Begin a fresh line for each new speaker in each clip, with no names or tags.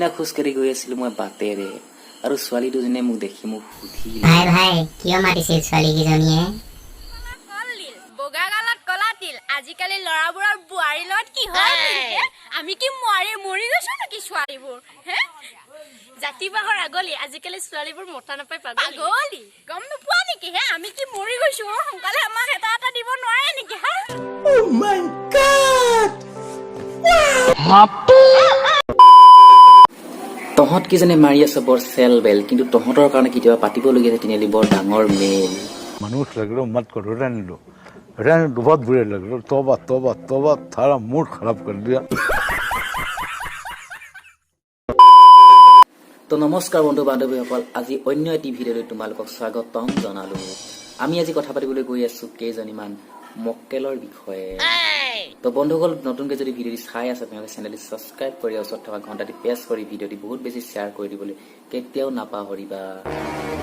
সেইদিনা খোজকাঢ়ি গৈ আছিলোঁ মই বাটেৰে, আৰু ছোৱালী দুজনীয়ে মোক দেখি মোক সুধিলে,
ভাই ভাই, কিয় মাতিছিল ছোৱালীকেইজনীয়ে?
কলডিল বগা গালত কলা তিল, আজিকালি ল'ৰাবোৰৰ বোৱাৰীৰ লগত কি হয়? আমি কি মৰি মৰি গৈছো নেকি ছোৱালীবোৰ? হে জাতি বাঁহৰ আগলি, আজিকালি ছোৱালীবোৰ মতা নাপায় পাগলী, গম নোপোৱা নেকি? হে আমি কি মৰি গৈছো? অ, সোনকালে আমাক এটা এটা দিব নোৱাৰে নেকি? হা,
তহঁত কিজনে মাৰি আছ বৰ চেল বেল, কিন্তু তহঁতৰ কাৰণে কেতিয়াবা পাতিবলগীয়া আছে তিনিআলি বৰ ডাঙৰ মেল।
मनुष्य लग रहे हो, मत करो, रहने दो, रहने दो, बहुत बुरे लग रहे हो। तौबा तौबा तौबा, थारा मूड खराब कर दिया।
তো নমস্কাৰ বন্ধু বান্ধৱীসকল, আজি অন্য এটি ভিডিঅ'লৈ তোমালোকক স্বাগতম জনালো। আমি আজি কথা পাতিবলৈ গৈ আছো কেইজনীমান মক্কেলৰ বিষয়ে। তো বন্ধুসকল, নতুনকৈ যদি ভিডিঅ'টি চাই আছে, তেনেহ'লে চেনেলটি ছাবস্ক্ৰাইব কৰি ওচৰত থকা ঘণ্টাটি প্ৰেছ কৰি ভিডিঅ'টি বহুত বেছি শ্বেয়াৰ কৰি দিবলৈ কেতিয়াও নাপাহৰিবা।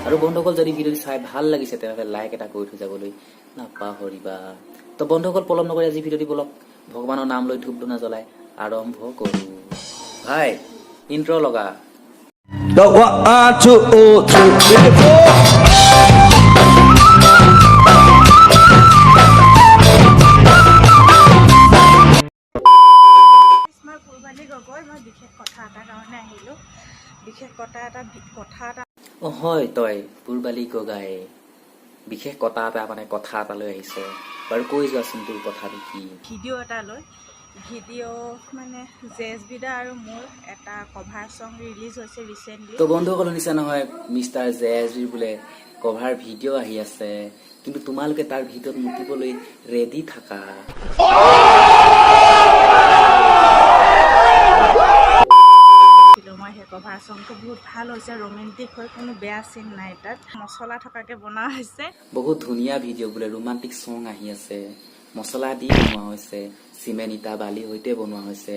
আৰু বন্ধুসকল, যদি ভিডিঅ'টি চাই ভাল লাগিছে, তেনেহ'লে লাইক এটা কৰি থৈ যাবলৈ নাপাহৰিবা। তো বন্ধুসকল, পলম নকৰি আজি ভিডিঅ'টি বলক ভগৱানৰ নাম লৈ ধূপ ধূনা জ্বলাই আৰম্ভ কৰোঁ। ভাই, ইন্ট্ৰ' লগা।
1, 2, 3, 4.
মই পূৰ্বালী গগৈ। মই বিশেষ কথা এটাৰ কাৰণে আহিলোঁ, বিশেষ কথা এটা।
অ হয়, তই পূৰ্বালী গগাই বিশেষ কথা এটা, মানে কথা এটা লৈ আহিছ। বাৰু কৈ যোৱাচোন, তোৰ কথাটো কি?
ভিডিঅ' এটা লৈ, ভিডিঅ' মানে জে এছ বি দা আৰু মোৰ এটা কভাৰ চং ৰিলিজ হৈছে ৰিচেণ্টলি।
তো বন্ধুসকল, শুনিছা নহয়, মিষ্টাৰ জে এছ বিৰ বোলে কভাৰ ভিডিঅ' আহি আছে। কিন্তু তোমালোকে তাৰ ভিডিঅ'ত মুতিবলৈ ৰেডি থাকা।
মই সেই কভাৰ চংটো বহুত ভাল হৈছে, ৰোমেণ্টিক হয়, কোনো বেয়া চিন নাই তাত, মছলা থকাকৈ বনোৱা হৈছে।
বহুত ধুনীয়া ভিডিঅ' বোলে, ৰোমান্টিক চং আহি আছে, মছলা দি বনোৱা হৈছে, চিমেণ্ট ইটা বালি সৈতে বনোৱা হৈছে।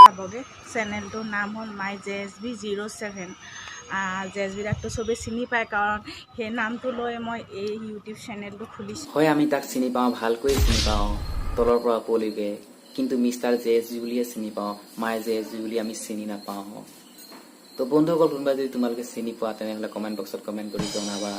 চাবগৈ, চেনেলটোৰ নাম হ'ল my J S B 07। J S B দাকটো চবেই চিনি পায়, কাৰণ সেই নামটো লৈ মই এই ইউটিউব চেনেলটো খুলিছোঁ।
হয়, আমি তাক চিনি পাওঁ, ভালকৈ চিনি পাওঁ তলৰ পৰা ওপৰলৈকে। কিন্তু মিষ্টাৰ জে এছ বি বুলিয়ে চিনি পাওঁ, মাই জে এছ বি বুলি আমি চিনি নাপাওঁ। তো বন্ধুসকল, কোনোবা যদি তোমালোকে চিনি পোৱা, তেনেহ'লে কমেণ্ট বক্সত কমেণ্ট কৰি জনাবা।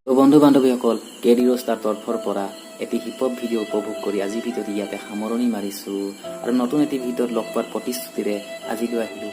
তো বন্ধু বান্ধৱীসকল, কে ডি ৰষ্টাৰ তৰফৰ পৰা এটি হিপ হপ ভিডিঅ' উপভোগ কৰি আজি ভিডিঅ'টি ইয়াতে সামৰণি মাৰিছোঁ আৰু নতুন এটি ভিডিঅ'ত লগ পোৱাৰ প্ৰতিশ্ৰুতিৰে আজিলৈ আহিলোঁ।